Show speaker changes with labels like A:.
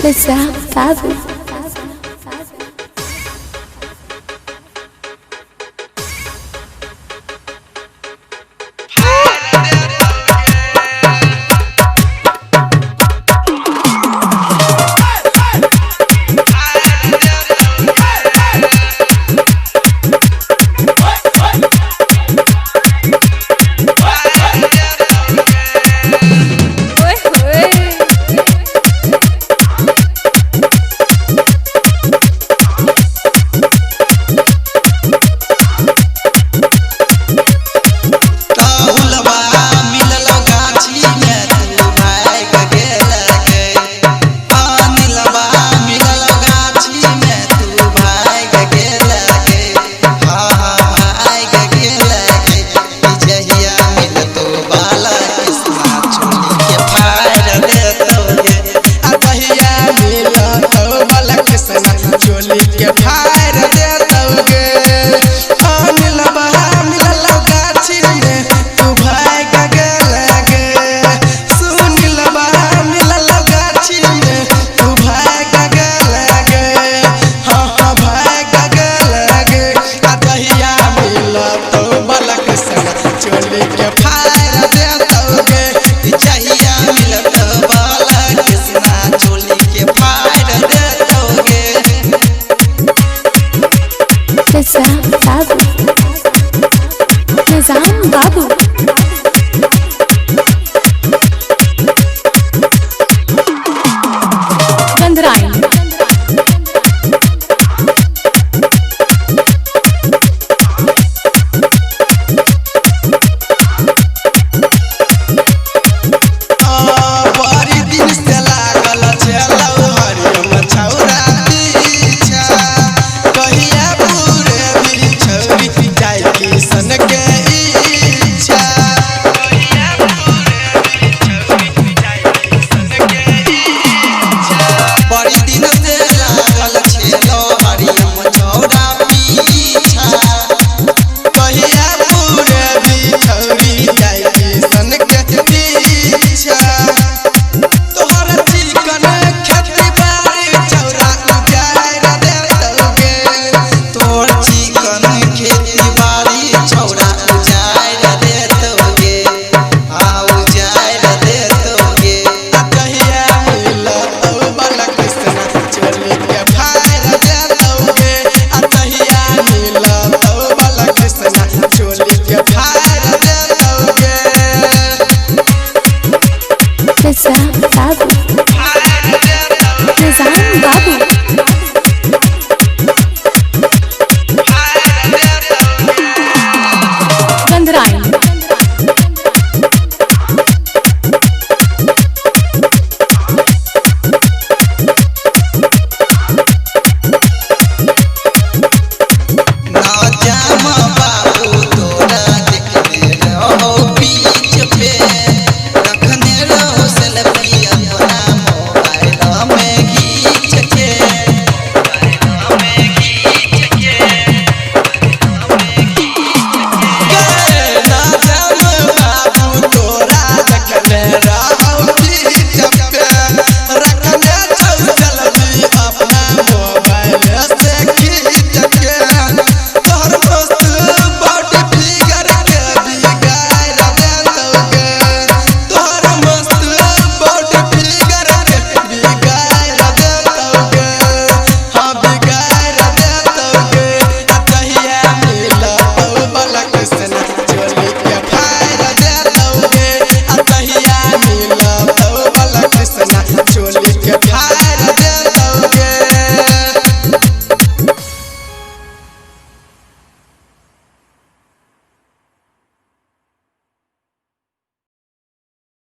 A: Nizam Babu.
B: ओए होए।
C: राहुलबा मिलल गाछी में तू भागि गेल गे, अनिलबा मिलल गाछी में तू भागि गेल गे, हाँ हाँ भागि गेल गे। जहिया मिलतो बाला कृष्णा चोली के फाड़ देतौ गे,
D: आ तहिया मिलतौ बाला कृष्णा चोली के फाड़ देतौ गे। अनिलबा मिलल गाछी में तू भागि गेल गे, सुनिलबा मिलल गाछी में तू भागि गेल गे, हाँ हाँ भागि गेल गे। आ तहिया मिलतौ बाला कृष्णा चोली के फाड़ देतौ गे।
C: जहिया मिलतो बाला कृष्णा चोली के फाड़ देतौ गे।
A: Nizam Babu. Nizam Babu. Gandrain.
D: बड़ी दिन से लागल छलौ हरियम छौरा पीछा, कहिया पूरे बिछौरी जाय किसन के इच्छा।
C: बड़ी दिन से लागल छेलो हरियम छौरा पीछा,
D: कहिया पूरे बिछौरी जाय किसन के पीछा। तोहर चिकन खेती बाड़ी छौरा उजाड़ देतौ गे।
C: तोर चिकन खेती बाड़ी छौरा उजाड़ देतौ गे, आ उजाड़ देतौ गे।
D: आ कहिया मिलतौ बाला कृष्णा चोली के फाड़ देतौ गे। आ कहिया मिलतौ बाला कृष्णा चोली के फाड़ देतौ गे।
A: Nizam Babu.